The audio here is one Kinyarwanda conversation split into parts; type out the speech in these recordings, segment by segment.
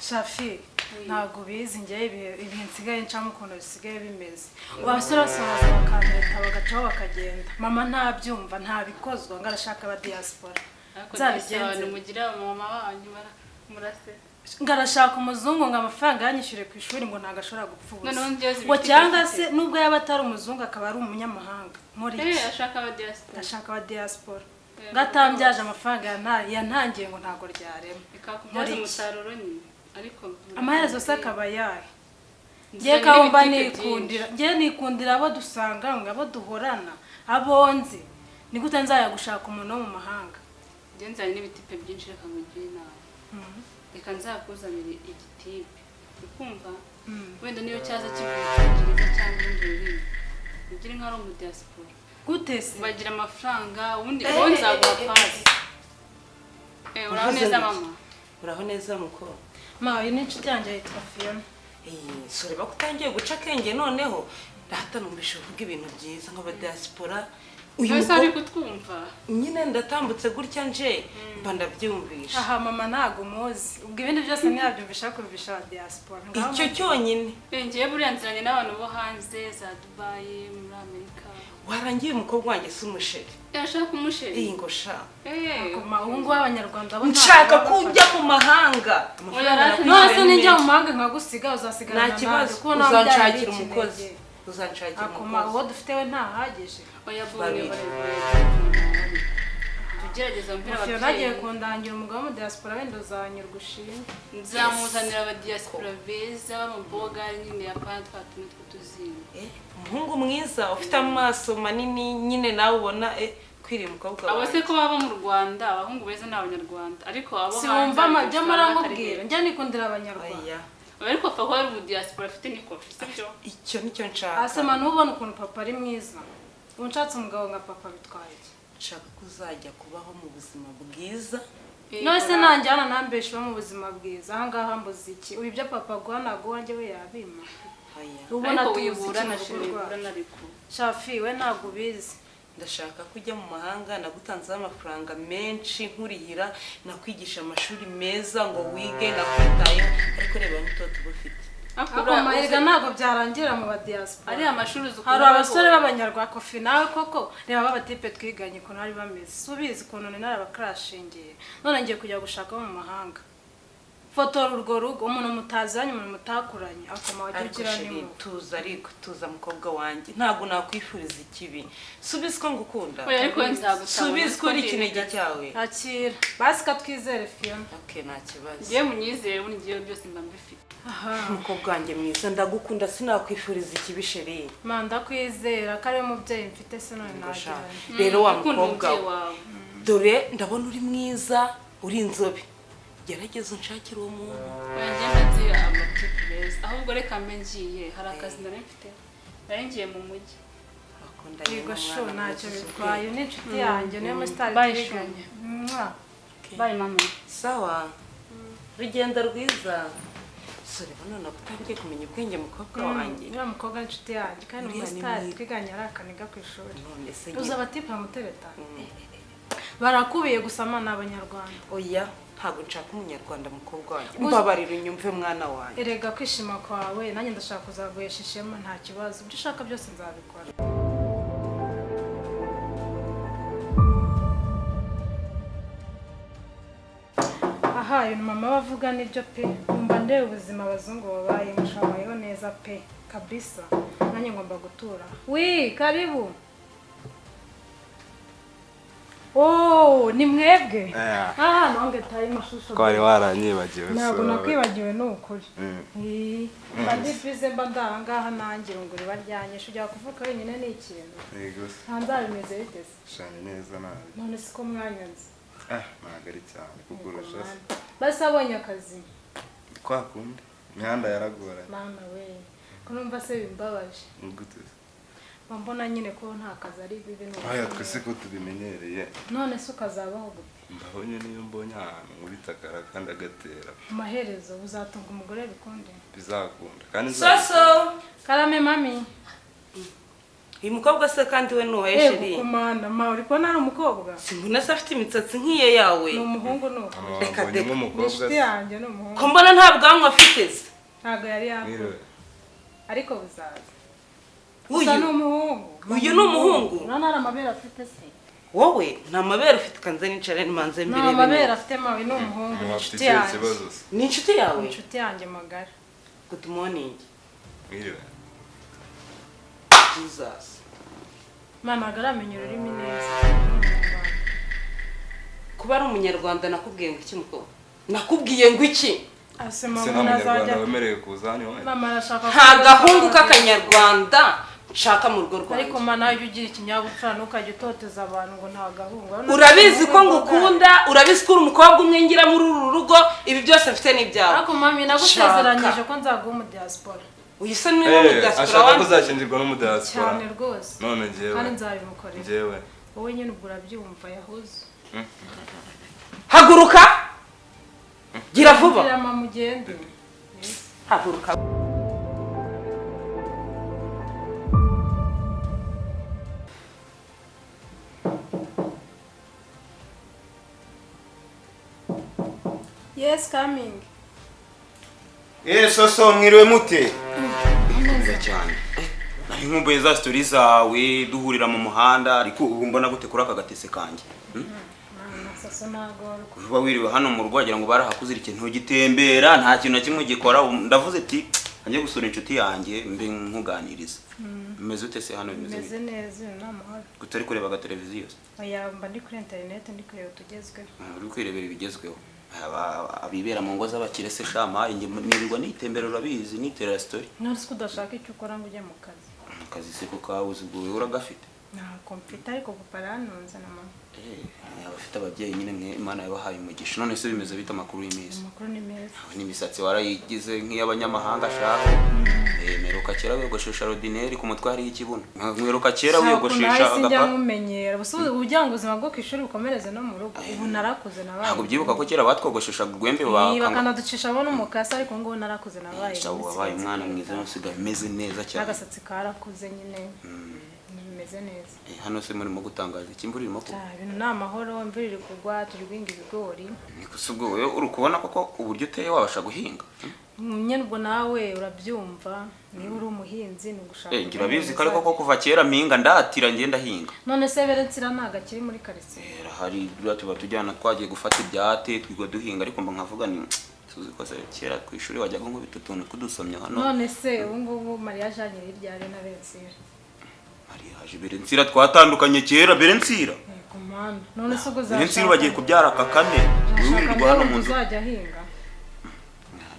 Shafi, ntabwo ubizi, njyewe ibihe nsigaye ncamo ukuntu bisigaye bimeze. Abasore bose baraza bakantereta, bagacaho bakagenda. Mama ntabyumva, ntabikozwa, ngo arashaka aba diaspora. Ariko Nzabigenze. disi, abantu mugira mama wanyu murase. Ngo arashaka umuzungu, ngo amafaranga yanyishyure ku ishuri, ngo ntabwo ashobora gupfa ubusa. Noneho njyewe Ngo ibiti cyangwa bifite. se nubwo yaba atari umuzungu, akaba ari umunyamahanga muri Eh, iki. ashaka aba diaspora. Ndashaka aba diaspora. Eh, Ngo atambyaje amafaranga yantangiye, ngo ntabwo ryarema. Bikakubyaza Muri iki. umusaruro nyine, ariko Amaherezo se akaba ayahe? Ngiye Ngiye kawumva n'ibitipe. Nikundira, ngiye nikundira abo dusanga, ngo abo duhorana, abo nzi. Ni gute nzajya gushaka umuntu wo mu mahanga? Njye nzanye n'ibitipe byinshi. Reka nkugire inama, reka nzakuzanire igitipe, ukumva wenda niyo cyaza kivuye Icyongereza cyangwa urundi rurimi, ugire nk'aho ari umudiaspora. Gute se? Bagira amafaranga. Ubundi wowe nzaguha pasi. Eh, uraho Urakoze neza. gute? Mama. Uraho neza, muko. Ma, uyu ni inshuti yanjye yitwa Fiona. Sore, ko utangiye guca akenge noneho. Data, numvise uvuga ibintu byiza nk'abadiaspora. Uyu Wese ari kutwumva. Nyine ndatambutse gutya nje mba ndabyumvisha. Aha, mama ntabwo muzi. Ubwo ibindi byose ntiyabyumvisha, kumvisha aba diaspora. Ngaho. Icyo cyonyine. Eh, ngewe buriya nziranye n'abantu bo hanze, za Dubayi, muri Amerika. Warangiye umukobwa wanjye si umusheri. Yashaka umusheri? Iyi ngo sha. Eh, Ma, ubu ngubu abanyarwanda bo ntabwo Nshaka baba ko ujya mu mahanga. Oya, rata. None se ninjya mu mahanga nkagusiga, uzasigarana Nta kibazo. nande? Kuko nawe mbyara Uzanshakira ari umukozi. ikinege. Uzanshakira Akoma, uwo umukozi. dufite we ntahagije. Oya bo. Babiri. Tugerageza mbwira Fiona agiye ababyeyi. kundangira umugabo wo mu diaspora, wenda uzanyurwa ushimwe. Nzamuzanira abadiaspora beza b'amaboga nyine, yapana twa tuntu tw'utuzingo. Eh, umuhungu mwiza ufite amaso manini nyine, nawe ubona kwiriye umukobwa Abo wawe. se ko baba mu Rwanda? Abahungu beza ni abanyarwanda, ariko abo Si hanze wumva hari amajya igihe usanga atari murankubwira? beza. Njya nikundira abanyarwanda. Oya. Ariko apfa kuba ari umudiaspora afite n'ikofi, sibyo? Icyo nicyo nshaka. Asema ntubone ukuntu papa ari mwiza. Ubu nshatse umugabo nka papa bitwaye iki? Nshaka ko uzajya kubaho mu buzima bwiza. None se nanjyana nambesha uba mu buzima bwiza ahangaha, mbuze iki? Ubu ibyo papa aguha naguha njye, we yabima. Oya. Ubona Ariko tuzi wibura iki na mu rugo sheri, wibura rwacu? na ariko. Shafi, we ntabwo ubizi. Ndashaka ko ujya mu mahanga. Nagutanzeho amafaranga menshi nkurihira, nakwigisha amashuri meza ngo wige, nakwitayeho, ariko reba n'utoto uba ufite. Ariko mahirwe ntabwo byarangira mu badiaspora. Ariya mashuri uzi ukuntu Hari aba abasore agoye. b'abanyarwanda, kofi nawe koko, reba b'abatipe twiganye ukuntu bari bameze. Si ubizi ukuntu ni narabakarashingiye? None ngiye kujya gushaka abo mu mahanga. Fotora urwo rugo, umuntu mutazanye, umuntu mutakuranye, akoma wajya Ariko ugira sheri, nimwe. Tuza, ariko tuza mukobwa wanjye, ntabwo nakwifuriza ikibi. Subizi ko ngukunda. Oya, ariko nzagutanga. Subizi ko uri ikinege cyawe. Akira basi, katwizere Fiona. Okay, nta kibazo. Ngiye munyizere, ubundi ngiye byose mba mbifite. Aha. Umukobwa wanjye mwiza, ndagukunda, sinakwifuriza ikibi, sheri. Ma, ndakwizera ko ariwe mubyeyi mfite se, none Sha, nagira. Rero wa Ukunda mukobwa umubyeyi we, wawe. dore ndabona uri mwiza, uri inzobe, gerageza unshakire uwo muntu. Oya, njye mba nzi amatipe meza. Ahubwo reka mbe ngiye, hari akazi nari mfite, nari ngiye mu mujyi. Bakundanye Yego shu, n'umwana ntacyo mwiza. bitwaye, ni inshuti yanjye, niyo musitari Bye, twiganye. Mwah. Bye, mama. Sawa, rugendo rwiza. Sore, none utangiye kumenya ubwenge, mukobwa wanjye. Uriya mukobwa ni inshuti yanjye kandi ni Uriya ni umusitari mwiza. twiganye, ari akaniga ku ishuri. None se Uzi abatipe bamutereta barakubiye gusa, ama ni abanyarwanda. Oya, ntabwo nshaka umunyarwanda, mukobwa wanjye. Mbabarira unyumve, mwana wanjye. Erega kwishima kwawe nanjye ndashaka kuzaguhesha ishema. Nta kibazo, ibyo ushaka byose nzabikora. Aha, ibintu mama bavuga nibyo pe. Numva ndeba ubuzima abazungu babayemo, babayeho neza pe, kabisa. Nanjye ngomba gutura. Wi, karibu. Oh, ni mwebwe? Eh. Ah, nonge tayi mashusho. Ko wari waranyibagiwe se? Ntabwo Wowe. nakwibagiwe, ni ukuri. Ii, mba ndi bize, mba ndahangaha nanjye ngo riba ryanyishe. Ujya kuvuka wenyine ni ikintu. Yego se. Hanze bimeze bite se? Shani neza nabi. None siko mwanyanze? Ah, ntabwo ari cyane kukurusha se. Basi abonye akazi? Kwa kundi imihanda yaragoranye. Mama we, ko numva se bimbabaje. Ni gute se? Mba mbona nyine ko nta kazi ari bibi, ni Oya, ubushomeri. twese ko tubimenyereye. None se ukazabaho gute? Mbabonye niyo mbonye ahantu nkubita akara kandi agatera. Amaherezo uzatunga umugore bikunde? Bizakunda kandi Soso. Karame, mami. Uyu mukobwa se kandi we nuwaye Yego sheri? Kumana ma, uri kubona ari umukobwa? Simbona se afite imisatsi nk'iye yawe. Ni umuhungu ni uko. Mama Reka wambonyemo deka. Ni umukobwa inshuti se. yanjye, ni umuhungu. Ko mbona nta bwanwa afite se? Ntabwo yari yakura. Mwiriwe. Ariko buzaza. Gusa ni Uyu umuhungu. Uyu ni umuhungu? Urabona hari amabere afite se? Wowe nta mabere ufite, kanze nicare manze Nta mbirebe mabere neza. afite mawe, ni umuhungu, ni Mama afite inshuti ikihe yanjye. kibazo se? Ni inshuti yawe? Ni inshuti yanjye magara. Good morning. Mwiriwe. Jesus. Mama ntabwo aramenya ururimi neza. Kuba ari umunyarwanda nakubwiye ngo iki mukobwa? Nakubwiye ngo iki? Ase Ese mama nta munyarwanda azajya. wemerewe kuza hano iwanyu? Mama arashaka Nta gahungu k'akanyarwanda nshaka mu rugo Ariko rwanjye. mama nawe ujya ugira ikinyabupfura, ntukajya utoteza abantu ngo nta gahungu. Urabizi ko ngukunda, urabizi ko uri umukobwa umwe ngira muri uru rugo, ibi byose mfite n'ibyawe. Ariko mami nagusezeranyije ko nzaguha umu diaspora. Uyu se niwe wo mu Eh, diaspora ashaka ko wanjye? uzashyingirwa n'umudiaspora. Cyane rwose. None njyewe. Kandi nzabimukorera. Njyewe. Wowe nyine ubwo urabyumva yahuze. Haguruka! Gira vuba. Gira mama ugende. Haguruka. Yes, coming. Soso mwiriwe mute? Neza cyane. Nari nkumbuye za story zawe duhurira mu muhanda, ariko ubu mbona gute kuri aka gatese kanjye? Mama soso nagorwa. Kuba wiriwe hano mu rugo wagira ngo barahakuzirikiye, ntugitembera, nta kintu na kimwe ugikora. Ubu ndavuze ati njye gusura inshuti yanjye mbe nkuganiriza. Bimeze ute se hano, bimeze Meze bite? neza, ni amahoro. Utari kureba agateleviziyo se? Oya, mba ndi kuri internet ndi kureba utugezweho. Uri kwirebera ibigezweho. Abibera mu ngo z'abakire se shama, njye nirirwa nitembera urabizi, niterera story. None se ko udashaka icyo ukora ngo ujye mu kazi? Akazi se ko kabuze, ubwo wowe uragafite? Nta mfite, ariko papa arantunze na mama. Abafite ababyeyi nyine mwe Imana yabahaye umugisha. None se bimeze bite, amakuru y'iminsi? Amakuru ni meza. N'imisatsi warayigize nk'iy'abanyamahanga shaho. Mperuka kera wiyogoshesha rodineri, ku mutwe hariho ikibuno. Mperuka kera wiyogoshesha Nahise njya agapa. nkumenyera. Gusa ubu ugira ngo ubuzima bwo ku ishuri bukomereze no mu rugo. Ubu narakuze nabaye. Ntabwo byibuka ko kera batwogosheshaga urwembe Iyi, bakanga. bakanaducishamo n'umukasi, ariko ngubu narakuze nabaye. Shaho wabaye umwana mwiza, usigaye umeze neza cyane. N'agasatsi karakuze nyine. Bimeze neza. Hano se murimo gutangaza iki, imvura irimo kugwa? Ah, ibintu ni amahoro, imvura iri kugwa, turi guhinga ibigori. Niko se ubwo wowe uri kubona koko uburyo uteye wabasha guhinga? Nyine ubwo nawe urabyumva, niba uri umuhinzi ni ugushaka. Ngira urabizi ko ariko ko kuva kera mpinga, ndatira ngenda hinga. None se Berensira ntabwo akiri muri karitsiye? Hari buriya tuba tujyana twagiye gufata ibyate twigwa duhinga, ariko mba nkavuga ni tuzi ko se kera ku ishuri wajyaga nkubita utuntu tw'udusomyo hano. None se ubu ngubu Mariya Jeanne ryari na Berensira? Mariya Berensira twatandukanye kera, Berensira. Yego mana. None se ubwo Berensira bagiye kubyara aka kane, uzashaka wirirwa hano mu nde nzu. uzajya ahinga?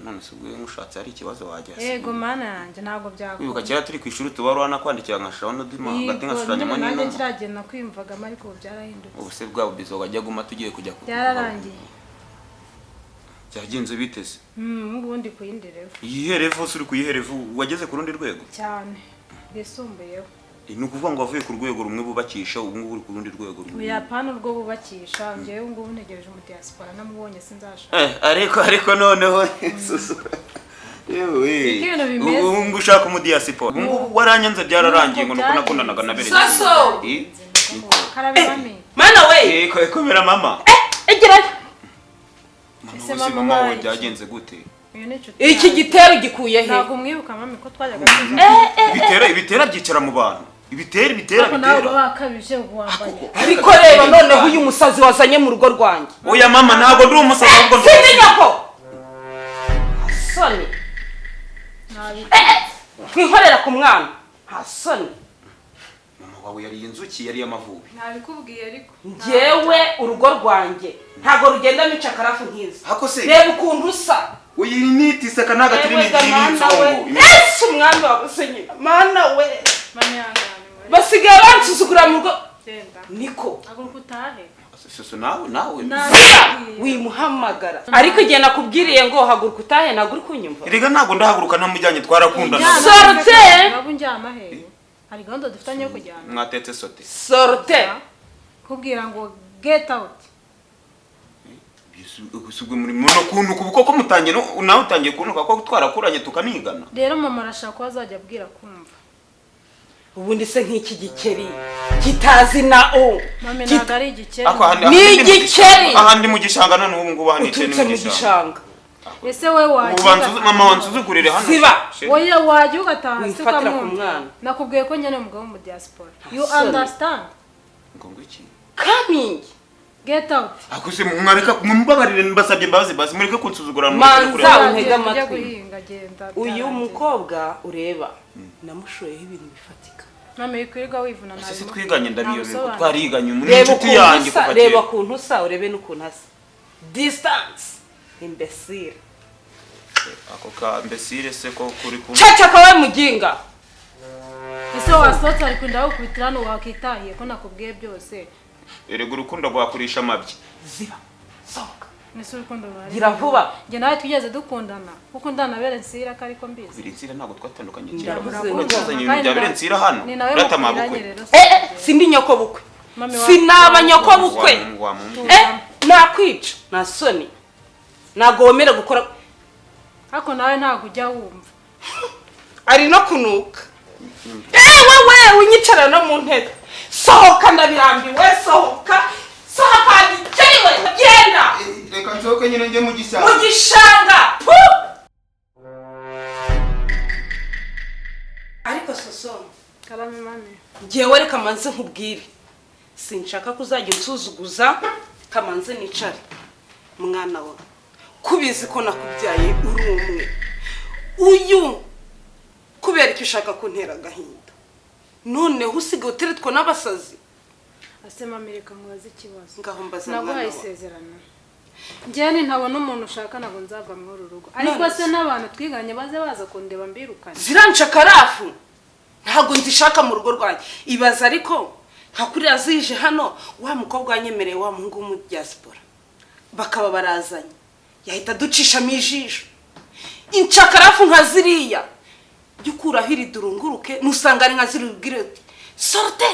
None se ubwo nkushatse hari ikibazo wajya se? Yego mana yanjye, ntabwo byakunda. Wibuka kera turi ku ishuri tuba kwandikira nkashiraho n'udima hagati Yego, nkashushanyamo nyine nanjye n'inuma. kiriya gihe nakwiyumvagamo, ariko ubu byarahindutse. Ubu se bwa bubizo wajya guma tugiye kujya ku Byararangiye. Byagenze biteze. Ubu ndi ku yindi level. Iyihe level se uri kuyihe level? Wageze ku rundi rwego? Cyane. Rwisumbuyeho. Ni ukuvuga ngo wavuye ku rwego rumwe bubakisha, ubu ngubu uri ku rundi rwego rumwe. Ubuyapani urwo bubakisha, njyewe ubu ngubu ntegereje umudiaspora, namubonye sinzashaka. Ariko noneho susu. Yewe. Niko ibintu bimeze. Ubu ngubu ushaka umudiyasipora. Ubu ngubu waranyanze byararangiye ngo nuko nakundanaga na Berenice. Soso! Niko. Karabe mami. Mana we! Komera mama. Egerayo! Mama Ese we se mama mama wawe wabaye iki? byagenze gute? Uyu ni inshuti Iki yanjye. gitero gikuye he? Ntabwo umwibuka mami ko twajyaga tuza. Ibitera byicara mu bantu. Ibitera Ariko nawe uba bitera. wakabije ubu wambaye. Ariko reba noneho uyu musazi wazanye mu rugo rwanjye. Oya mama, ntabwo ndi umusazi ahubwo ndi. Sinzi nyoko! Soni. Nabi. Twihorera ku mwana. Nta soni. Mama wawe yariye inzuki, yariye amavubi. Nabikubwiye ariko. Njyewe urugo rwanjye ntabwo rugendamo incakarafu nk'izi. Hako se? Reba ukuntu usa. Uyi ni iseka ntago turi Yewe ga mana we. n'inzongo. Ese umwami wabuze nyina. Mana we. Mami yangane muri. Basigaye bansuzugura mu rugo. Genda. Niko. Haguruka utahe. Soso nawe. Nabikubwiye. Wimuhamagara. Ariko igihe nakubwiriye ngo haguruka utahe ntabwo uri kunyumva. Erega ntabwo ndahaguruka ntamujyanye, twarakundana. Sorte! Waba unjyana he? Hari gahunda dufitanye yo kujyana. Mwatetse sote. Sorte. Kubwira ngo get out. Ubwo muri muno kuntu kuko ko mutangiye nawe utangiye kuntuka ko twarakuranye tukanigana. Rero mama arashaka ko azajya abwira kumva. Ubundi se nk'iki gikeri kitazi na o Mami, ntabwo ari igikeri. Ako ahandi- Ni ahandi mu igikeri! gishanga. Ahandi mu gishanga, none ubu ngubu hano Uturutse ni mu gishanga. Ese wowe Ubu wajya mama wansuzugurire hano. Ziba. Sheri. Wowe wajya ugataha se Wifatira ku ukamwumva. mwana. Nakubwiye ko nyine umugabo wo mu diaspora, you Soni. understand? Ngo ngwiki? Coming. Get out. Ako se mwareka, mumbabarire, mbasabye imbabazi, basi mureke kunsuzugura, mureke Manza. kureba. Untege Genda ujye amatwi. guhinga, genda. Uyu Byarangiye. mukobwa ureba namushoyeho ibintu bifatika. Mami, wikwirirwa wivuna. Ese se Ntabimu- twiganye? Ndabiyobewe ko ntabisobanuro. twariganye muri Reba inshuti ukuntu yanjye usa, kuva reba kera. ukuntu usa, urebe n'ukuntu asa. Distance, imbesire. Ako ka mbesire se ko kuri kumwe. Cacaka we muginga. Ese wasohotse, ari kunda gukubitira hano, wakitahiye ko nakubwiye byose? Erega urukundo rwakurisha amabyi. Ziba, sohoka. Nese urukundo ruhari? Gira vuba. Njye nawe twigeze dukundana, kuko ndana Berensira ko ariko mbizi. Birensira ntabwo twatandukanye kera. Ndavuze Ubu ngo- tuzanye ibintu bya Birensira hano. Ni nawe Rata mukwiranye mabukwe. rero. Eh, eh, sindi nyoko bukwe. Mami wa- Sinaba nyoko bukwe. Wamumbwira. Eh, nakwica nta soni, ntabwo wemera gukora. Ariko nawe ntabwo ujya wumva. Ari no kunuka. Ewe we, unyicara no mu ntebe. Sohoka, ndabirambiwe, sohoka, sohoka gikeriwe, genda. Reka nsohoke nyine njye mu gishanga. Mu gishanga. Pu! Ariko soso, Karame mami. ngewe reka manze nkubwire, sinshaka ko uzajya unsuzuguza. Kamanze nicare mwana wa, kubizi ko nakubyaye uri umwe. Uyu kubera icyo ushaka kuntera agahinda, noneho usigaye uteretwa n'abasazi. Ase mami, reka nkubaze ikibazo. Ngaho mbaza mwana Naguhaye wa. isezerano, njyewe ntabona umuntu ushaka, ntabwo nzava muri uru rugo. Ariko None se se? n'abantu twiganye baze baza kundeba mbirukane? Ziranca karafu, ntabwo nzishaka mu rugo rwanjye. Ibaza ariko nka kuriya zije hano, wa mukobwa wanyemereye wa muhungu wo mu diaspora, bakaba barazanye, yahita aducishamo ijisho. Incakarafu nka ziriya, jya ukuraho iri durunguruke, nusanga ari nka ziriya ubwire uti sorte.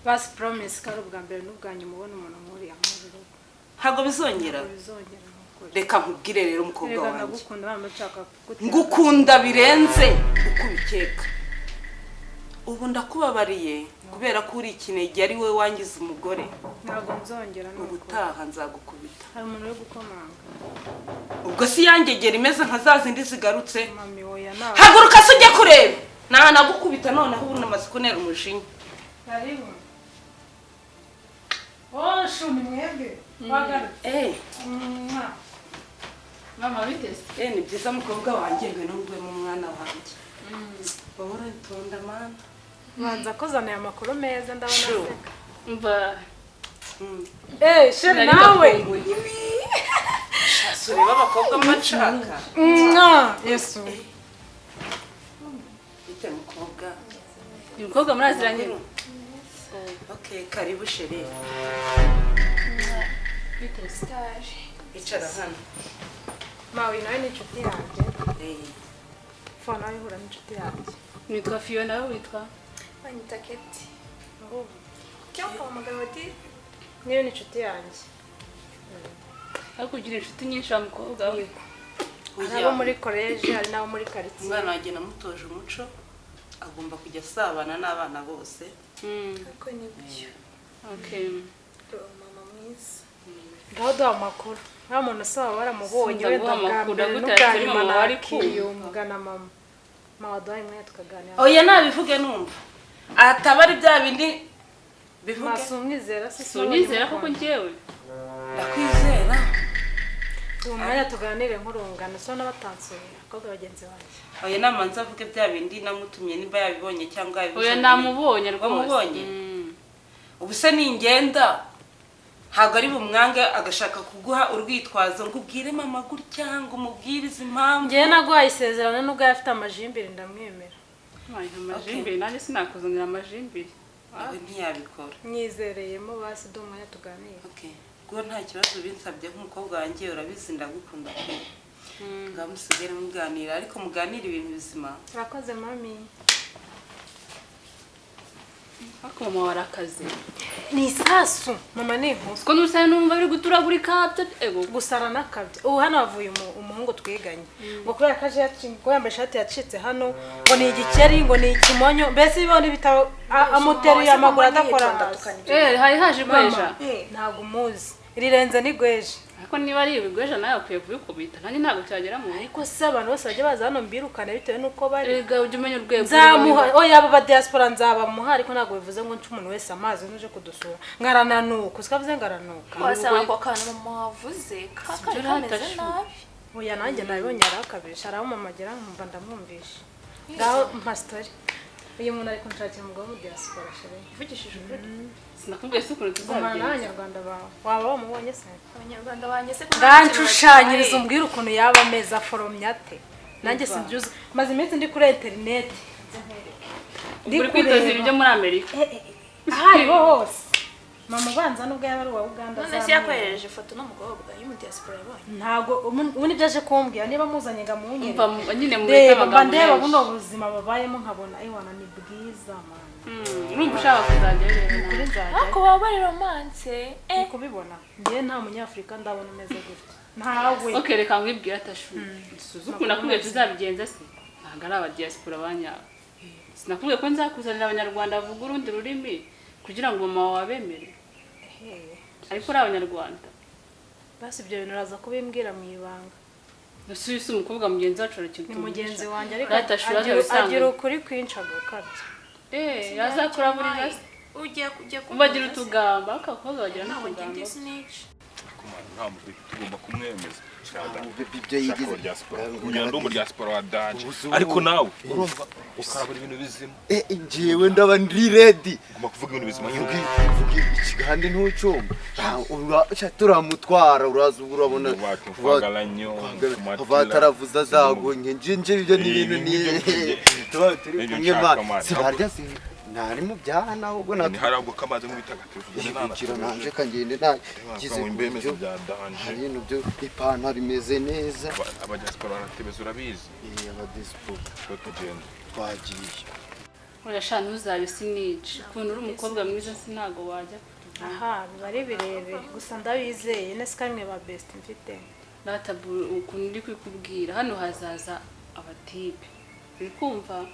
Basi promise ko ari ubwa mbere n'ubwa nyuma ubona umuntu nk'uriya muri uru rugo. Ntabwo bizongera. Ntabwo bizongera, ni ukuri. Reka nkubwire rero umukobwa Erega wanjye. ndagukunda mama, nshaka kugutera. Ngukunda birenze uko ubikeka. Ubu ndakubabariye kubera ko uri ikinege, ari wowe wangiza umugore. Ntabwo nzongera, ni ukuri. Ubutaha nzagukubita. Hari umuntu uri gukomanga. Ubwo si yangegera imeze nka za zindi zigarutse. Mami, oya, nawe. Haguruka se ujye kureba, nawe nagukubita. Noneho ubu namaze kunera umujinya. Karibu. Oh, shumi mwebwe wagarutse. Eh. Mwah. Mama, biteze. Eh, ni byiza mukobwa wanjye, ngwino ngwemo mwana wanjye, wowe uritonda mana. Banza kuzana aya makuru meza, ndabona Sure. aseka. Mva. Eh, sheri Nari nawe. ngakumbuye. Sha, ureba abakobwa mba nshaka. Mwah. Yesu. Bite mukobwa? Uyu mukobwa muraziranye? Okay, karibu chérie. Biteze. Icara hano. Mawe nawe ni inshuti yanjye. Eh. Fo nawe ihura n'inshuti yanjye. Nitwa Fiona, wowe witwa? Banyita Keti. Cyangwa ukahamagara bati Niyo ni inshuti yanjye. Ariko ugira inshuti nyinshi wa mukobwa we. Hari abo muri koleji, hari n'abo muri karitsiye. Umwana wanjye namutoje umuco, agomba kujya asabana n'abana bose. Ariko nibyo. Okay. Uri mama mwiza. Ngaho duha amakuru. Nta muntu usaba waramubonye Sindaguha wenda bwa amakuru, mbere agutera n'ubwa kuri nyuma mama wari nakiyumva na mama. Mama waduhaye umwanya tukaganira. Oya, nabivuge numva ataba ari bya bindi bivuge. Masi umwizera se? Si unyizera koko njyewe? Ndakwizera. Duha umwanya tuganire nk'urungano, so n'abatansuye abakobwa bagenzi banjye. Oya, namanza avuge bya bindi namutumye, niba yabibonye cyangwa yabibonye. Oya, namubonye rwose. Wamubonye? Ubu se ningenda ntabwo ari bumwange, agashaka kuguha urwitwazo ngo ubwire mama gutya, ngo umubwirize impamvu? Njyewe naguhaye isezerano, nubwo yari afite amajimbiri ndamwemera. Wayi, amajimbiri, nanjye sinakuzanira amajimbiri. Nawe ntiyabikora. Mwizereyemo, basi duha umwanya tuganire. Okay, ubwo nta kibazo, binsabye nk'umukobwa wanjye, urabizi ndagukunda pe. Ngaho musigare muganira, ariko muganire ibintu bizima. Urakoze mami. Ariko mama warakaze. Ni isasu mama, ni inkusi. Ko n'ubusa numva biri guturagurika byo ego. Gusara nakabya. Ubu hano havuye umuhungu twiganye ngo kubera ko aje ngo yambaye ishati yacitse hano, ngo ni igikeri, ngo ni ikimonyo, mbese ibona ibitabo amuteruye amaguru adakora hasi. Hari haje gweja. Ntabwo umuzi, rirenze ni gweje. Ariko niba ari ibigweja nawe akwiye kubikubita, nanjye ntabwo cyagera mu. Ariko se abantu bose bajya baza hano mbirukane bitewe n'uko bari. Erega ujye umenya urwego. Nzamuha, oya, aba diaspora nzabamuha, ariko ntabwo bivuze ngo nce umuntu wese amazi nuje kudusura ngarananuka, usikavuze ngaranuka. Wasanga ako kantu mama wavuze kakari kameze nabi. Oya, nanjye nabibonye arakabije, aramamagera nkumva ndamwumvisha. Ngaho mpasitori, uyu muntu ari kunshakira umugabo mu diaspora chérie. Uvugishije ukuri. Sinakubwiye se ukuntu Gumana tuzabigenza. n'abanyarwanda bawe, waba wamubonye se? Abanyarwanda banjye se? Nganshushanyiriza umbwire ukuntu yaba ameze, aforomye ate? Nanjye simbyuzi, maze iminsi ndi kuri interineti. Ndi kwitoza ibyo muri Amerika. Aho ariho hose mama, ubanza nubwo yaba ari uwa Uganda. None se yakoherereje ifoto n'umukobwa y'umudiyasipora yabonye? Ntabwo ubu nibyo aje kumbwira, niba muzanye ngo amunyere. Umva nyine mureke Reba mba amagambo ndeba menshi. buno buzima babayemo nkabona ewana ni bwiza mama. Urumva ushaka kuzajya rero. Kuri nzajya. Ariko waba ari romance. Ndi kubibona, njyewe nta munyafurika ndabona umeze gutya, ntawe. Okay, reka nkwibwire atashu. Suzu ukuntu nakubwiye tuzabigenza se. Ntabwo ari aba diaspora banyabo. Sinakubwiye ko nzakuzanira abanyarwanda bavuga urundi rurimi kugira ngo mama wawe abemere. Ariko uri abanyarwanda. Basi ibyo bintu uraza kubimbwira mu ibanga. Nasuye si umukobwa mugenzi wacu arakintu. Ni mugenzi wanjye ariko Data agira ukuri kwinshi agakabya. Yazakora buri gasi. Ugiye kujya Bagira utugamba, akakobwa bagira ntabwo n'utugamba. ndi snitch. Nta muntu tugomba kumwemeza. Ibyo yigize Kugira ngo diaspora wa danje. Ariko nawe urumva ukarabura ibintu bizima. Njyewe ndaba ndi ready. Ugomba kuvuga ibintu bizima. Vuga ikigande ntucyumva. Turamutwara uraza urabona. Avataravuza azagonye nje nje ibyo ni ibintu ni tuba turi kumwe ma. Sibarya si nari mu byaha nawe ubwo natwe harabwo kamaze mu bitagatifu. Kira nanje kangende nta kize imbemeze bya danje. Hari ibintu byo ipantaro imeze neza. Aba diaspora baratebeza urabizi. Aba diaspora tugenda twagiye. Urasha ntuzabe sinich. Ukuntu uri umukobwa mwiza sinago wajya. Aha biba ari birebire gusa ndabizeye nese kamwe ba best mfite. Data ukuntu ndi kwikubwira hano hazaza abatipe. Uri kumva?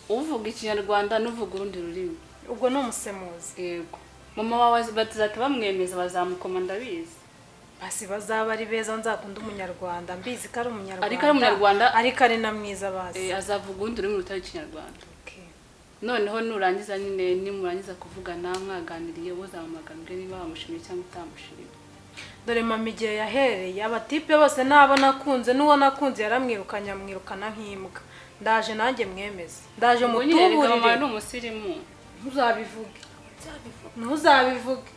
Uvuga ikinyarwanda n'uvuga urundi rurimi. Ubwo ni umusemuzi. Yego. Mama wawe batazata bamwemeza bazamukoma ndabizi. Basi bazaba ari beza, nzakunda umunyarwanda, mbizi ko ari umunyarwanda. Ariko ari umunyarwanda, ariko ari na mwiza basi. Azavuga urundi rurimi rutari ikinyarwanda. Okay. Noneho nurangiza nyine nimurangiza kuvugana mwaganiriye uzamamagambe niba bamushimye cyangwa utamushimye. Dore mama igihe yahereye abatipe bose nabo nakunze n'uwo nakunze yaramwirukanye amwirukana nk'imbwa. Ndaje nanjye mwemeze. Ndaje mutuburire. Mama ni umusirimu. Ntuzabivuge. Ntuzabivuge.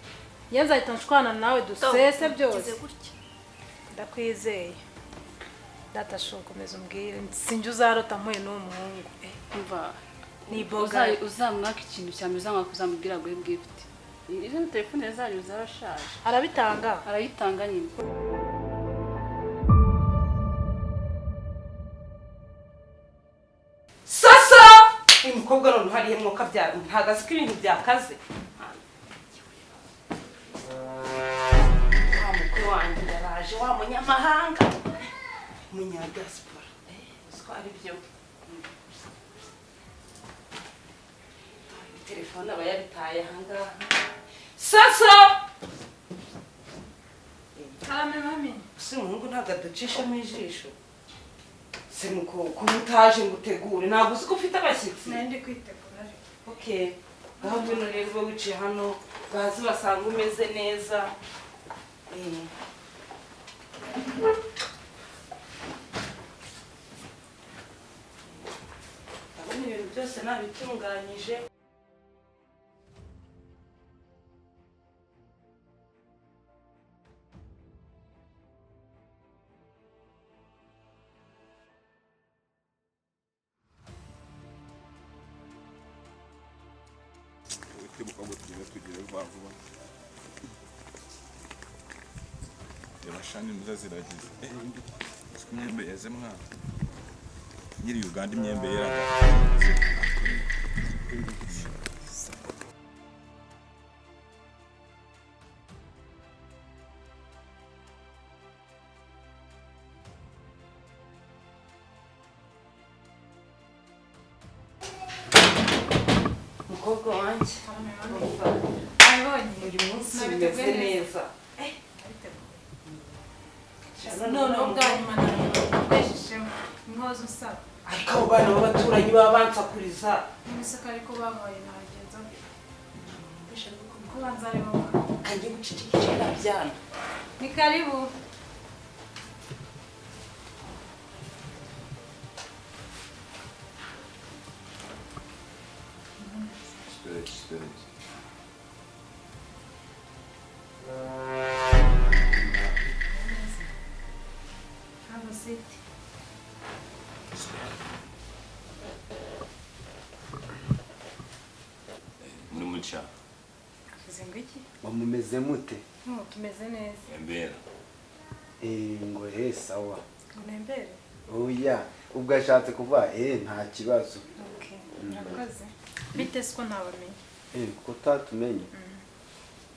Nzahita nshwana nawe dusese byose. Ndakwizeye. Data komeza umbwire sinjye uzarota mpuye n'uwo muhungu. Umva ni boga uzamwaka ikintu cyane uzamwaka uzamubwira guhe gift. Izo telefone zanyu zarashaje. Arabitanga. Arayitanga nyine. Sasa uyu mukobwa none hariye mwoka byara ntagaze ko ibintu byakaze. Wa mukwe wanjye yaraje wa munyamahanga munyadiaspora. Siko ari byo. Telefone aba yabitaye ahangaha. Sasa Karame mami. Si umuhungu ntabwo aducishamo ijisho. Se nuko kumutaje ngutegure ntabwo uzi ko ufite abashyitsi. Nari kwitegura ariko. Okay. Ngaho ngwino rero ube wicaye hano bazi basanga umeze neza. Ndabona ibintu byose nabitunganyije. Shani nziza ziragize. Imyembe yeze mwana. Nyiri Uganda imyembe yeraga. Mukobwa wanjye, Abonye uyu munsi bimeze neza. Noneho bwa nyuma nabeshishemo inkozo usaba. Ariko abo bana b'abaturanyi baba bansakuriza. Imisaka ariko babaye nagenza ko banza ari bo. Kanjye gucicikira byana. Ni karibu. Spirit. Have a seat. Muri mucha. Avuze ngo iki? Mumeze mute? Tumeze neza. Embera. Ngo he sawa. Ngo nembere? Oya, ubwo ashatse kuvuga nta kibazo. Okay, murakoze. Bite siko ntabamenye? Kuko utatumenye.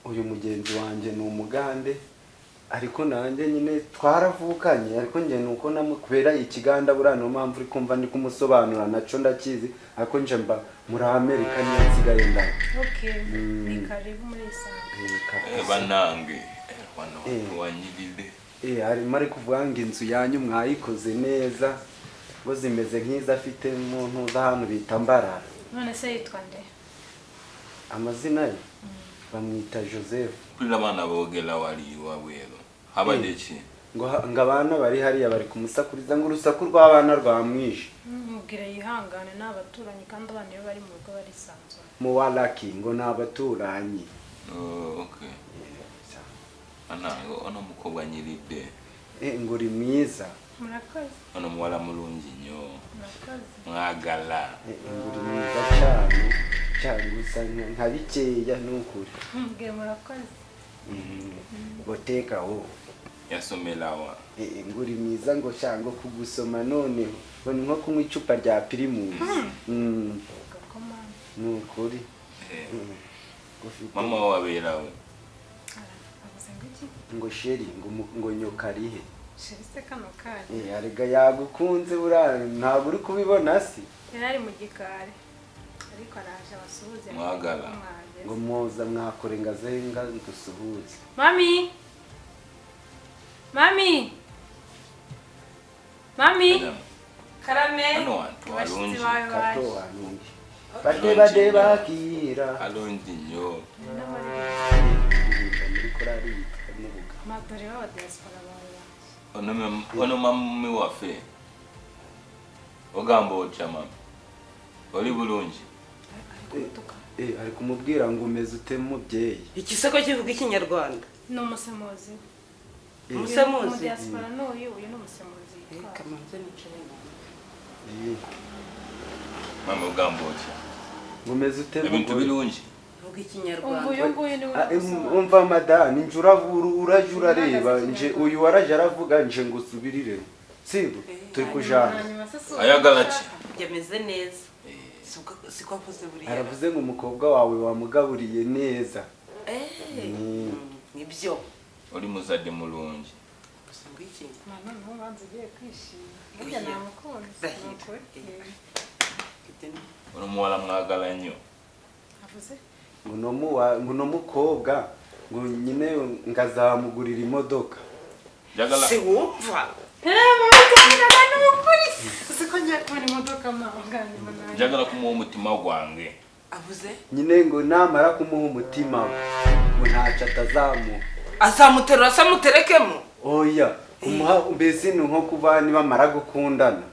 Uyu mugenzi wanjye ni umugande, ariko nanjye nyine twaravukanye, ariko njye nuko namukubera ikiganda buriya niyo mpamvu uri kumva ndi kumusobanura naco ndakizi, ariko nje mba muri Amerika niyo nsigaye ndaba. Okay, ni karibu muri isanga. Banange wano wanyirire. Harimo ari kuvuga ngo inzu yanyu mwayikoze neza, ngo zimeze nk'izo afite mu ntuza hano bita Mbarara. None se yitwa nde? Amazina ye bamwita Joseph. Kuri abana bogela wali wabwero. Habadeki. Ngo abana bari hariya bari kumusakuriza ngo urusaku rw'abana rwamwishe. Mubwire yihangane n'abaturanyi kandi abana iyo bari mu rugo barisanzura. Muwalaki ngo n'abaturanyi. Oh, okay. Ana ono mukobwa nyiride. Ngo uri mwiza. Murakoze. Ono muwala mulungi nnyo. Murakoze. Mwagala. Ngo uri mwiza cyane. Cyangwa usa nka bikeya nukuri. Mbwe murakoze. Goteka wo. Yasomelawa. Ngo uri mwiza ngo cyangwa kugusoma noneho ngo ni nko kunywa icupa rya Primus. Nukuri. Mama waberawe. Ngo sheri ngo nyokarihe. Sheri se kano kanya. Arega yagukunze buriya ntabwo uri kubibona si. Yarari mu gikari. Ariko araje abasuhuze. Mwagala. Ngo mwoza mwakore ngazenga dusuhuze. Mami. Mami. Mami. Karame. Hano wantu alungi. Kato alungi. Bade bade bakira. Alungi nyo. Muri korari yitwa Mubuga. Madore baba diaspora bawe. Ono mami wafe. Ogambo otya mami. Oli bulungi. Ari kumubwira ngo umeze ute mubyeyi. Ikiseko kivuga ikinyarwanda. Ni umusemuzi. Umusemuzi. Diaspora n'uyu uyu ni umusemuzi. Kamanze nicare nawe. Mama ogambo otya. Ngo umeze ute mubyeyi. Ebintu birungi. Vuga ikinyarwanda. Uyu nguyu ni we. Umva madani njura urajura reba nje uyu waraje aravuga nje ngo usubirire. Sibo turi kujana. Ayagala ki? Yameze neza. Siko avuze buriya. Aravuze ngo umukobwa wawe wamugaburiye neza. Nibyo. Uri muzade mulungi. Mama no banze ugiye kwishima. Burya namukunze. Uri muwala mwagala nnyo. Avuze ngo no mukobwa ngo nyine ngazamugurira imodoka. Si wumva. Njagala kumuha umutima gwange. Avuze nyine ngo namara kumuha umutima ngo ntacyo atazamuha. Azamuterura asamuterekemo. Oya, kumuha mbese ni nko kuba nibamara gukundana.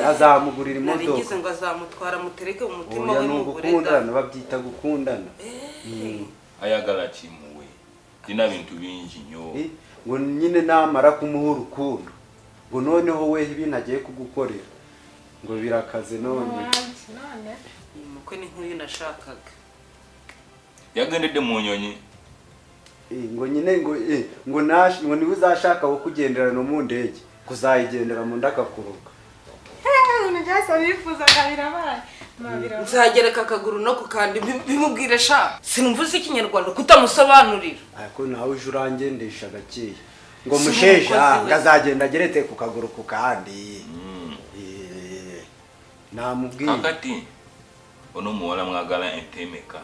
Azamugurira imodoka. Narigize ngo azamutwara mutereke umutima we we mugure. Gukundana babyita gukundana. Ayagala kimuwe. Dina bintu bingi nnyo. Ngo nyine namara kumuha urukundo ngo noneho we ibintu agiye kugukorera ngo birakaze none. Umukwe ni nk'uyu nashakaga. Yagendede mu nyonyi. Ngo nyine ngo ngo nash ngo niwe uzashaka wo kugendera no mu ndege kuzayigendera mu ndakakuruka. Nzagereka akaguru no kukandi bimubwire sha sinumvuze ikinyarwanda kutamusobanurira. Ariko nawe uje urangendesha gakeya ngo musheja ngazagenda ageretse ku kaguru ku kandi. Namubwiye akati Ono muwala mwagala entemeka.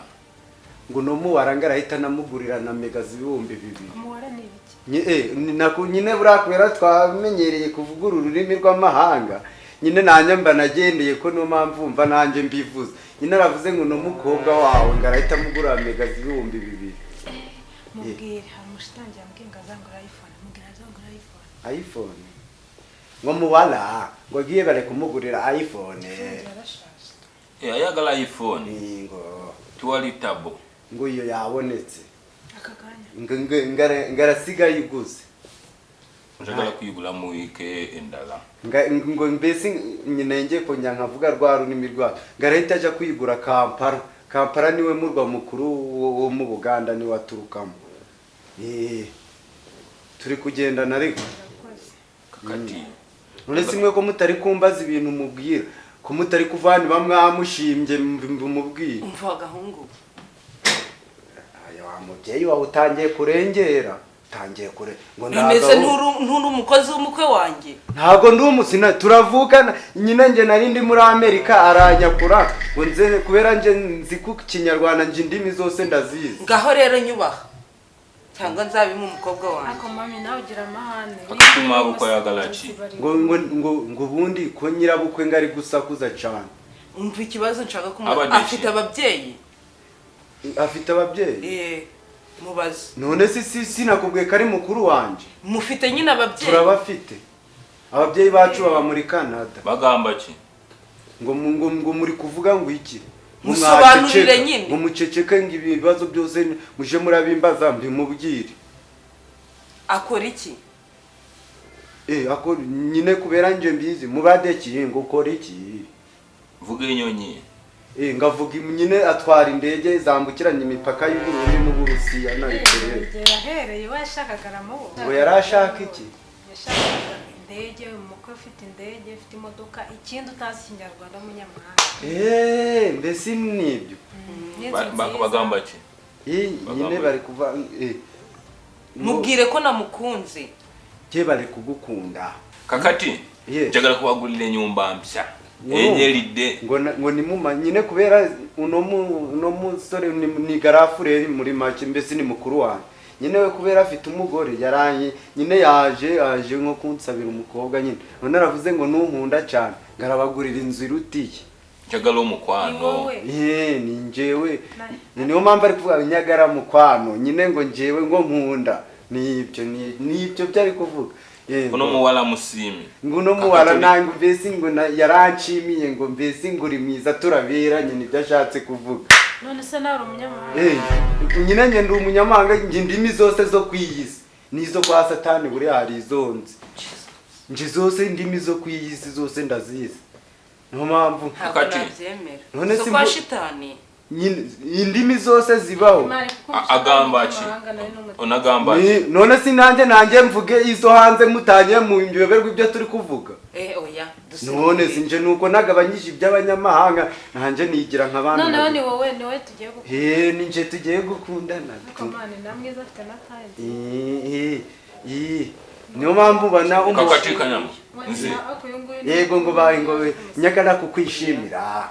Ngo no muwara ngarahita namugurira na mega zibihumbi 2. Umuwara ni ibiki? Nyine burakwera twamenyereye kuvuga ururimi rw'amahanga. Nyine nanjye mba nagendeye ko no mpamvu mva nanjye mbivuze. Nyine aravuze ngo no mukobwa wawe ngarahita mugura mega zibihumbi 2. Mubwire hari umushitangiye ambwiye ngo azangura iPhone, mubwire azangura iPhone. iPhone. Ngo muwala ngo agiye bare kumugurira iPhone. Ayagala iPhone. Ngo tuwali tabo. Ngo iyo yabonetse. Aka kanya. Ngarasiga yiguze. Njagala kuyigura mu wike endala. Ngo mbese nyine ngiye kongera nkavuga rwa runimi rwa. Ngarahita aja kuyigura Kampala. Kampala niwe murwa mukuru wo mu Buganda ni waturukamo. Turi kugendana ariko. Kakati. None simwe ko mutari kumbaza ibintu mubwira. Ko mutari kuvana bamwamushimbye mubwira. Umva gahungu. Aya wa mubyeyi wawe utangiye kurengera. Utangiye kure ngo ndaga. Nturi umukozi w'umukwe wanjye. Ntago ndi umusina turavukana nyine nje nari ndi muri Amerika aranyakura ngo nze kubera nje nzi ku Kinyarwanda nje indimi zose ndazizi. Ngaho rero nyubaha. Cyangwa nzabima umukobwa wanjye. Ako mami nawe ugira amahane. Akatuma bukwe yagalachi. Ngo bundi ko nyirabukwe ngari gusakuza cyane. Umva ikibazo nshaka kumubaza. Afite ababyeyi? Afite ababyeyi? Mubaze. None si sinakubwiye kari mukuru wanje. Mufite nyine ababyeyi? Turabafite. Ababyeyi bacu baba muri Canada. Bagamba ki? Ngo muri kuvuga ngo iki? Musobanurire nyine. Ngo muceceke ngo ibibazo byose muje murabimbaza mbimubwire. Akora iki? Akora nyine kubera nje mbizi mubadeki ngo ukora iki? Vuga inyonyi. Ngavuga nyine atwara indege zambukiranya imipaka y'u Burundi n'Uburusiya na Ukraine. Yahereye washakaga aramubo. Ngo yarashaka iki? Yashakaga indege, umukwe ufite indege, ufite imodoka, ikindi utazi Ikinyarwanda umunyamahanga. Mbese nibyo. Bagamba ki? Nyine bari kuva mubwire ko namukunze. Je bari kugukunda. Kakati njagala kubagulira enyumba mpya. Enyeride ngo ni muma nyine kubera uno musore ni garafureri muri make mbese ni mukuru wanjye. Nyine we kubera afite umugore yaranye nyine yaje nko kunsabira umukobwa nyine. None aravuze ngo nunkunda cyane ngarabagurira inzu irutiye. Njagala umukwano. Ni njewe. Niyo mpamvu ari kuvuga nyagara mukwano nyine ngo njewe ngo nkunda. Nibyo nibyo byari kuvuga. Uno muwala musimi. Nguno muwala nangu mbese ngo yaranshimiye ngo mbese ngo uri mwiza turaberanye nibyo ashatse kuvuga. None se nawe umunyamahanga? Nyine nge ndi umunyamahanga nge indimi zose zo kwiyisi nizo kwa Satani buri hari izonze. Nje zose indimi zo kwiyisi zose ndazizi. Niyo mpamvu none se kwa shitani nyine indimi zose zibaho. Agamba ki? Onagamba ki? None si nanjye mvuge izo hanze mutanye mu nyoberwa ibyo turi kuvuga. Oya. None si nje nuko nagabanyije iby'abanyamahanga nanje nigira nk'abandi. None ni wowe niwe tugiye gukundana. Ni nje tugiye gukundana. Komane namwiza afite na tayi. Niyo mpamvu bana Kakatikanyama. Yego ngo bayi ngo nyakana kukwishimira.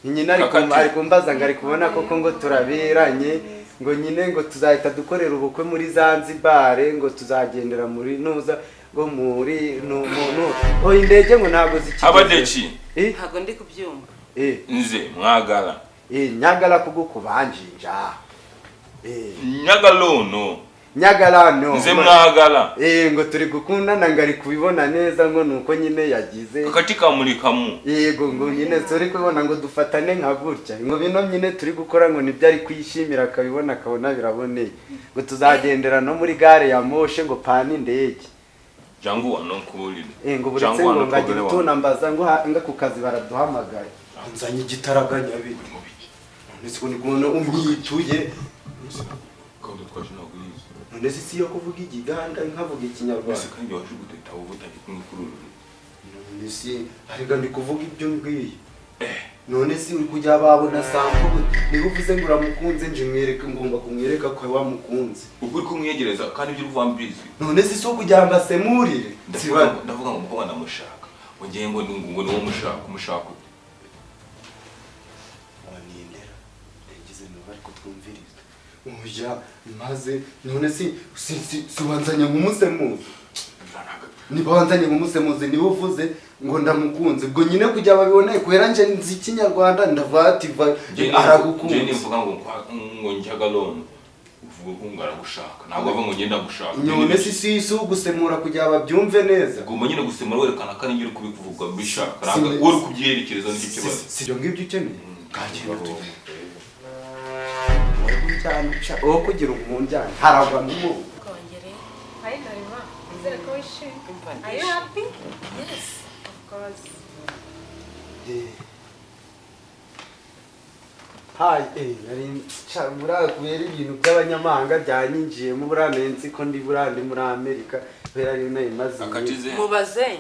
Nyine ari kumbaza ngo ari kubona koko ngo turaberanye ngo nyine ngo tuzahita dukorera ubukwe muri Zanzibar ngo tuzagendera muri nuza ngo muri no no indege ngo ntago zikigeze. Abadeki ntago ndi kubyumva. Nze mwagala. Nyagala kugukubanjinja. Nyagalono. Nyagalano. Nze mwagala. Ngo turi gukundana ngari kubibona neza ngo nuko nyine yagize. Katika mulikamu. Yego ngo nyine turi kubibona ngo dufatane nka gutya. Ngo bino nyine turi gukora ngo nibyo ari kwishimira akabibona akabona biraboneye. Ngo tuzagendera no muri gare ya Moshe ngo pana indege. Jangu wano nkuulire. Ngo buretse ngo ngagira utunambaza ngo nga ku kazi baraduhamagaye. Nzanye igitaraganya biri. None ni kubona umwituye. None si yo kuvuga igiganda nkavuga ikinyarwanda. Ese kandi waje guteta ubutangi kumwikurura. None si arega ndi kuvuga ibyo mbwiye. None si uri kujya babona sample niba uvuze ngo uramukunze nje mwereke ngomba kumwereka ko wamukunze. Ubwo uri kumwegereza kandi ibyo uvuga mbizi. None si so kujya mbasemurire. Ndavuga ngo umukobwa ndamushaka. Ngo ngiye ngo ngo niwo mushaka umushaka. Umviriza. Oya, maze none si si wanzanye nk'umusemuzi. Niba wanzanye nk'umusemuzi niba uvuze ngo ndamukunze ubwo nyine kujya babibone kubera nje nzi ikinyarwanda ndavativa aragukunze. Nje nimvuga ngo njagalondo uvuga ngo aragushaka ntabwo ava ngo ngenda gushaka. None si ugusemura kugira babyumve neza. Ugomba nyine gusemura werekana ko ari ngiri kubikuvuga mbishaka ntabwo uri kubyerekereza n'icyo kibazo. Si ibyo ngibyo ukeneye kagenda tujye. Wowe kugira umunjyane haragwa n'ubu. Kongere. Hi Narima. Nizere ko wishimye. Are you happy? Yes, of course. Hi, nari muri kubera ibintu by'abanyamahanga byanyinjiyemo buranenzi ko ndi burandi muri Amerika kubera ari nayo maze. Mubaze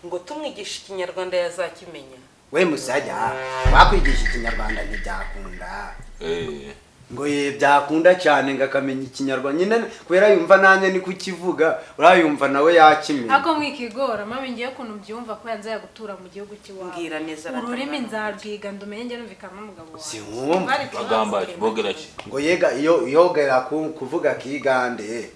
ngo tumwigisha ikinyarwanda yazakimenya. We musajya wakwigisha ikinyarwanda ntibyakunda. Ngo ye byakunda cyane ngakamenya ikinyarwanda nyine kubera yumva nanye ni kukivuga urayumva nawe yakimenya. Ako mwikigora mami ngiye kuntu byumva ko yanze yagutura mu gihugu kiwawe. Ngira neza ururimi nzarwiga ndumenye nge numvikana n'umugabo wawe. Si wumva bagamba bogera ki ngo yega iyo yogera kuvuga kigande.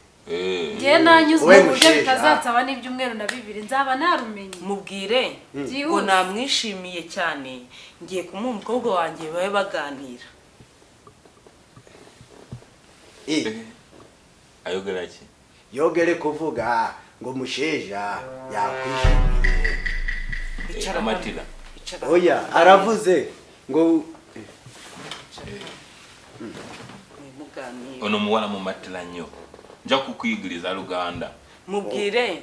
Ngiye nanyuzwe mu buryo bitazansaba n'ibyumweru na bibiri nzaba narumenye. Mubwire ngo namwishimiye cyane ngiye kumuha umukobwa wanjye babe baganira. Ayogera ki? Yogere kuvuga ngo musheja yakwishimiye. Amatira. Oya aravuze ngo ono muwala mu matira nnyo nja kukwigiriza Luganda. Mubwire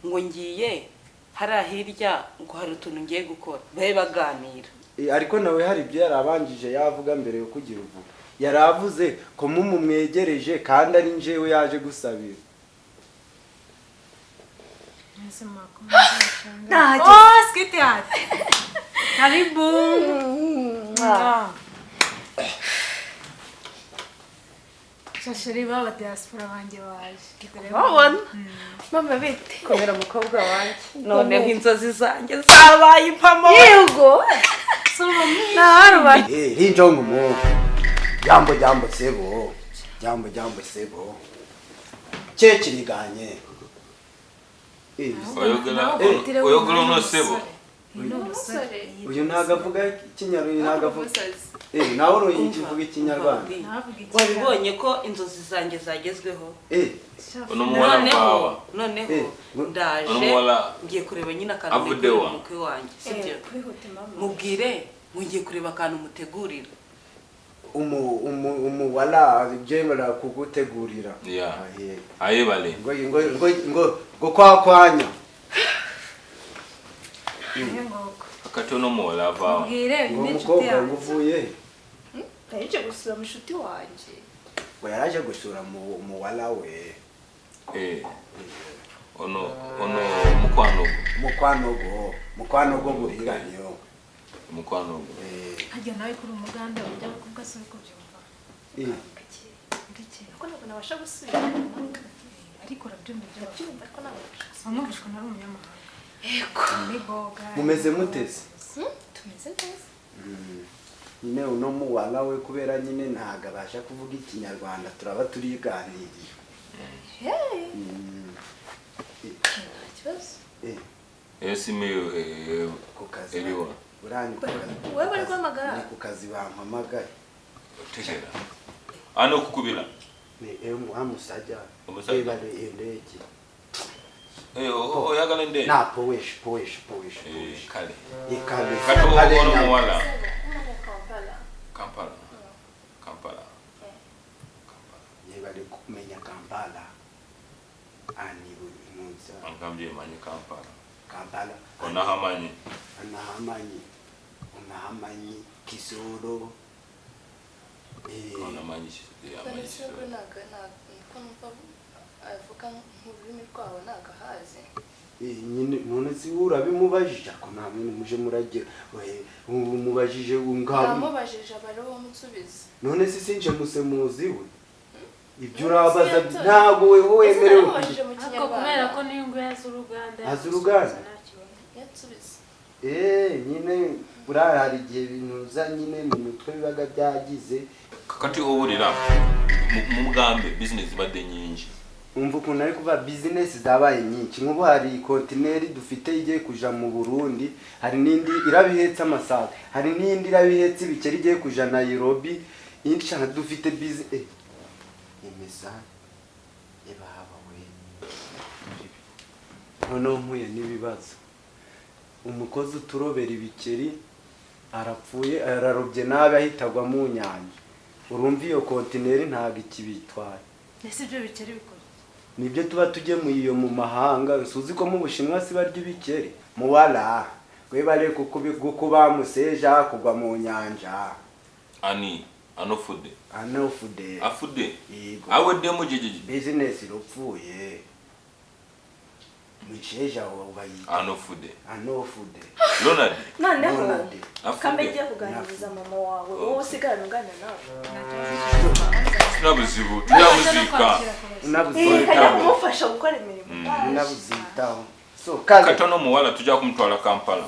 ngo ngiye hara hirya ngo hari utuntu ngiye gukora babe baganira. Ariko nawe hari ibyo yarabanjije yavuga mbere yo kugira uvuga. Yaravuze ko mumumwegereje kandi ari njewe yaje gusabira. Oh, sweetheart. Karibu. Shashiri baba diaspora banjye baje. Wabona? Mama bite? Komera mukobwa wanjye. Noneho inzozi zanjye zabaye impamo. Yego. Naruba. Rinjongo mo. Jambo jambo sebo. Jambo jambo sebo. Chechiriganye. Oyogera no sebo. Uyu ntago ikinyarwanda ntago avuga. Nawe uruyikivuga ikinyarwanda. Wabibonye ko inzozi zanjye zagezweho. Ono muwala bawa. Noneho ndaje ngiye kureba nyina akantu mukwe wanjye. Sibyo? Mubwire ngiye kureba akantu mutegurira. Umuwala byemera kugutegurira. Yeah. Ayebale. Ngo ngo ngo ngo ngo kwakwanya. Akatono muwala bawa. Mubwire umukobwa ngo uvuye. Yaje gusura mushuti wanje. Ngo yaraje gusura muwala we. Ono mukwanogo. Mukwanogo buhiranyo. Mukwanogo. Hajya nawe kuri umuganda ujya kuvuga se uko byumva. Ndiki. Ko nabona basha gusubira. Ariko urabyumva ibyo byumva ariko nabona. Samwumvishwa nari umunyamahanga. Yego. Niboga. Mumeze muteze? Tumeze neza. Nyine uno muwala we kubera nyine ntago abasha kuvuga ikinyarwanda turaba turiganiriye. Kibazo. Esime ku kazi. Eriwa. Urani wewe bari guhamagara. Ni ku kazi bampamagaye. Tegera. Ano kukubira. Ni amusajja. Ebale endeki. Oyagala ndeki. Na powesh. Kale. Kale. Kale ono muwala. Kampala. Kampala. Yebale kumenya Kampala. Ani munza. Angambye manyi Kampala. Kampala. Onahamanyi. Onahamanyi Kisoro. Onahamanyi. Avuga nk'ururimi rwabo nagahaze. Nyine none si urabimubajije ko namwe muje muragira umubajije ungabo. Namubajije abaro mutsubiza. None si sinje musemuzi we. Ibyo urabaza ntago wewe wemerewe. Ariko kubera ko niyo ngo yazi uruganda. Azi uruganda. Yatsubiza. Nyine buriya hari igihe ibintu uza nyine mu mitwe bibaga byagize. Kakati owulira mu mugambe business zibadde nyingi. Umva ukuntu ari kuva business zabaye nyinshi. Nk'ubu hari kontineri dufite igiye kuja mu Burundi, hari n'indi irabihetse amasaka, hari n'indi irabihetse ibikeri igiye kuja Nairobi. Insha dufite business imeza ebaba we. Noneho mpuye n'ibibazo, umukozi uturobera ibikeri arapfuye, ararobye nabi ahitagwa mu nyanja. Urumva iyo kontineri ntabwo ikibitwaye. Ese ibyo bikeri bikora nibyo tuba tugemuye iyo mu mahanga? Suzi ko mu Bushinwa si barya ibikeri? Muwala webale kukuba museja kugwa mu nyanja. Ani anofude anofude afude yego awedde mujijiji business irupfuye musheja wabayita anofude anofude Ronald noneho kambe ngiye kuganiriza mama wawe, wowe usigarana uganira nawe. Nabuzibu nabuzika nabuzika kumufasha gukora imirimo nabuzitaho. So kaze katono muwala tujya kumutwara Kampala.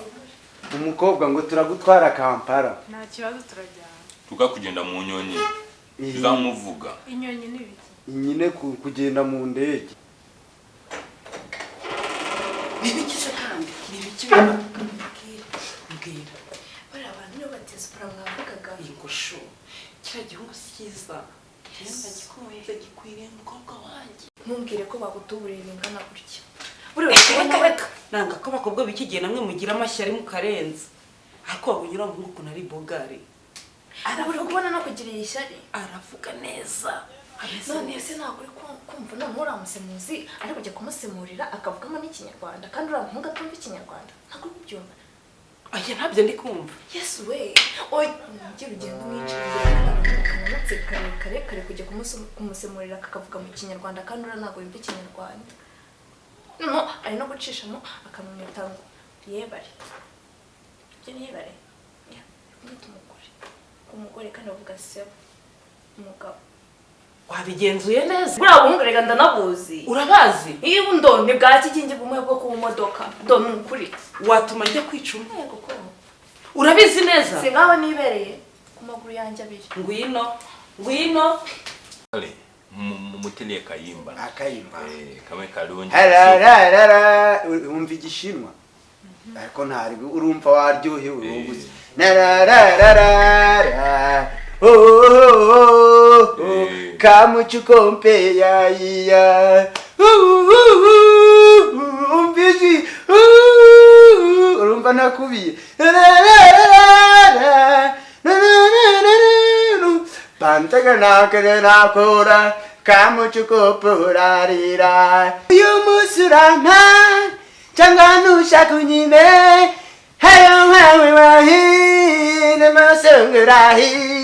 Umukobwa ngo turagutwara Kampala nta kibazo, turajyana tukakugenda mu nyonyi tuzamuvuga. Inyonyi ni biki? Nyine kugenda mu ndege. Nibiki se kandi nibiki mbwira mbwira bari abantu niyo batesipora mwavugaga. Ingosho kira gihungu cyiza gikunze gikwiriye umukobwa wanjye. Ntumbwire ko bagutuburiye bingana gutya. Buri reka nanga ko bakobwa biki gihe namwe mugira amashyari mukarenza, ariko wabunyura mu ukuntu ari bogari. Arabura kubona no kugirira ishyari, aravuga neza. None se ntabwo uri kumva none uramusemuzi ari kujya kumusemurira akavugamo n'ikinyarwanda, kandi uriya muhungu atumva ikinyarwanda ntabwo uri kubyumva. Aya ntabyo ndi kumva. Yesu we, oya ujye ugenda umwicarira kananutse karekare kare kujya kumusemurira kakavuga mu kinyarwanda, kandi uriya ntabwo yumva ikinyarwanda. Noneho ari no gucishamo akamwita ngo yebare. Ibyo ni yebare? Kumwita umugore. Umugore kandi avuga sebo umugabo. Wabigenzuye neza? Buriya buhungu rega ndanabuzi. Urabazi? Iyo ndo ni bwa kikingi bumwe bwo ku modoka. Ndo ni ukuri. Watuma njya kwica umwego ko. Urabizi neza? Si ngaho nibereye ku maguru yanjye abiri. Ngwino, ngwino. Ale mumuteliye kayimba. Akayimba. Kamwe kalungi. Hararara umva igishinwa. Ariko ntari urumva waryohewe ubuze. Narararara. Oh oh oh kamuchukompe ya ya umbizi urumva nakubiye pantaga nakora kamuchukopurarira uyu musurama cyangwa nushaka unyime hayo hawe wahi namasungurahi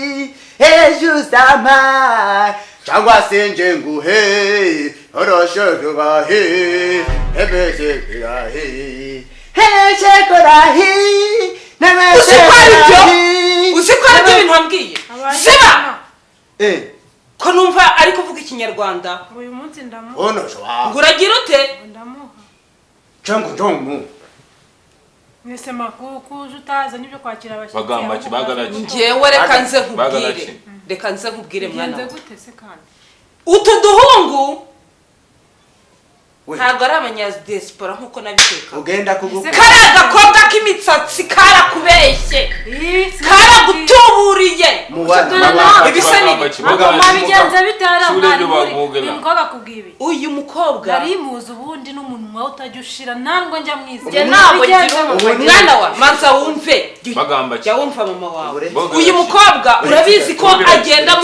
ejusama cyangwa se nje nguhe oroshobahe ebezerahe heshekorahi namaserahi. Uzi ko aribyo bintu wambwiye? Ziba ko numva ari kuvuga ikinyarwanda. Uyu munsi ndamuha. Ono shwa. Ngo uragira ute? Ndamuha. Cyangwa ndomu. Mwese makuku utaza nibyo kwakira abashyitsi. Bagamba ki bagala ki? Njewe reka nze nkubwire. Reka nze nkubwire mwana. Ngenze gute se kandi? Utu duhungu ntabwo ari abanyadiaspora nkuko nabiteka. Ugenda kuguka. Kari agakobwa k'imitsatsi karakubeshye. Karagutuburiye. Ibisa n'ibi. Mwabigenze bitara mwari muri. Uyu mukobwa akubwiye ibi. Uyu mukobwa nari muzi ubundi n'umunwa utajya ushira nandwa njya mwiza. Njye ntabwo ngira mwana wa manza wumve. Bagamba ki? Jya wumva mama wawe. Uyu mukobwa urabizi ko agenda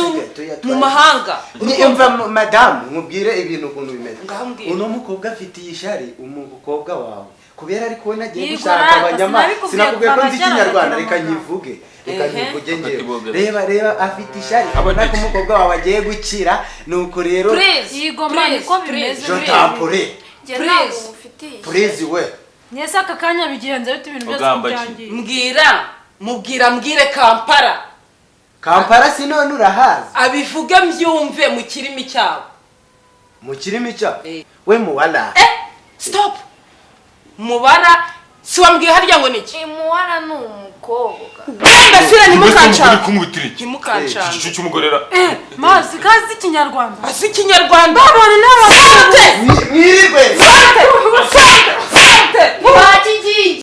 mu mahanga. Umva madamu nkubwire ibintu ukuntu bimeze. Uno mukobwa afitiye ishari umukobwa wawe kubera ari kubona agiye gushaka abanyama. Sinakubwiye ko nzi ikinyarwanda, reka nyivuge ngewe. Reba reba afite ishari abona ko umukobwa wawe agiye gukira, nuko rero yigoma niko bimeze. Je t'apure. Please we. Nyese aka kanya bigenze bite ibintu byose byangiye. Mbwira mubwira mbwire Kampala. Kampala sinone urahazi. Abivuge mbyumve mu kirimi cyabo. Mu kirimi cya we muwala. Stop. Mubara Si wambwiye harya ngo ni iki? Imuhara ni umukobwa. Wenda sira ntimukancane. Kumubitira iki? Ntimukancane. Igicucu cy'umugorera. Mazi kazi ikinyarwanda. Azi ikinyarwanda. Babana n'abagabo. Mwirirwe. Sante! Sante! Sante! Bakigiye.